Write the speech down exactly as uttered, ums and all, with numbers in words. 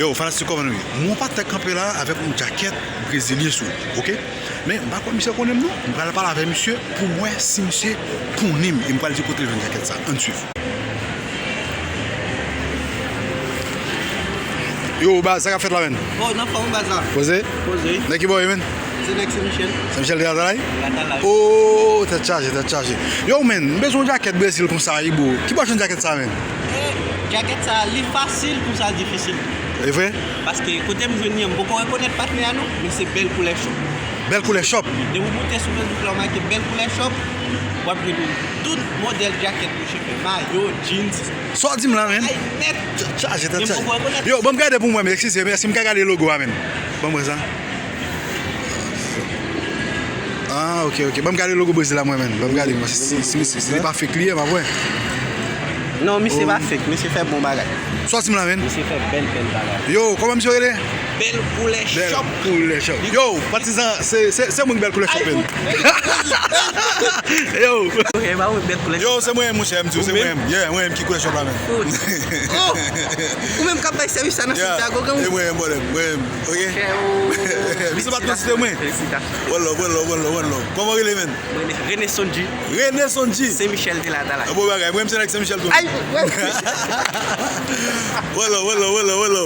Yo, fanatik, kòman nou ye? Mon patnè kanpe la avèk yon djakèt brezilyen sou li, oke? Men m pa kwè misye konnen m non. M pral pale avèk misye pou m wè si misye konnen m. E m pral di kote l jwenn djakèt sa. Ann swiv. Yo, baz, sa k ap fèt la, menn? Oh, nan fòm, baz la. Poze? Poze. Nèg ki bò ye, menn? Se nèg Senmichèl. Senmichèl de Latalay? Latalay. Oh, tèt chaje, tèt chaje. Yo, menn, m bezwen yon djakèt Brezil konsa, wi, bro. Ki bò jwenn djakèt sa, menn? Eh, djakèt sa, li fasil konsa difisil. E vre? Paske kote m jwenn li an, m poko rekonèt patnè a non, men se Bèl Koulè Shop. Bèl Koulè Shop. Depi w moute sou Facebook la, w make Bèl Koulè Shop, w ap jwenn tout modèl djakèt pou chofè, mayo, jeans. Sa w di m la, menn? Ay, nèt. Chaje, tèt chaje. Yo, ban m gade pou m wè, men, eskize, men èske m ka gade logo a, menn? Ban m wè sa. Ah, ok, ok. Ban m gade logo Brezil la, mwen, menn. Ban m gade, si, si, si, si li pa fake li ye, m ap wè. Non, misye pa fake, misye fè bon bagay. Sa w di m la, menn? Misye fè bèl, bèl bagay. Yo, kòman misye rele? Bèl Koulè Shop. Bèl Koulè Shop. Yo, patizan, se, se, se mwen Bèl Koulè Shop, menn. Yo. Ok, ba mwen Bèl Koulè Shop. Yo, se mwen, monchè, m di w, se mwen menm. Yeah, mwen menm ki Koulè Shop la, menn. Oh! Ou menm k ap bay sèvis sa nan Santiago, gen ou? Se mwen menm, bòdèm, mwen menm. Ok? Misye pa t konn site mwen. Felicitation. One love, one love, one love, one love. Kòman w rele, menn? Mwen Rene Sondji. Rene Sondji. Senmichèl de Latalay. Bon bagay. Mwen menm se nèg Senmichèl tou. Ay, wè. One love, one love, one love, one love.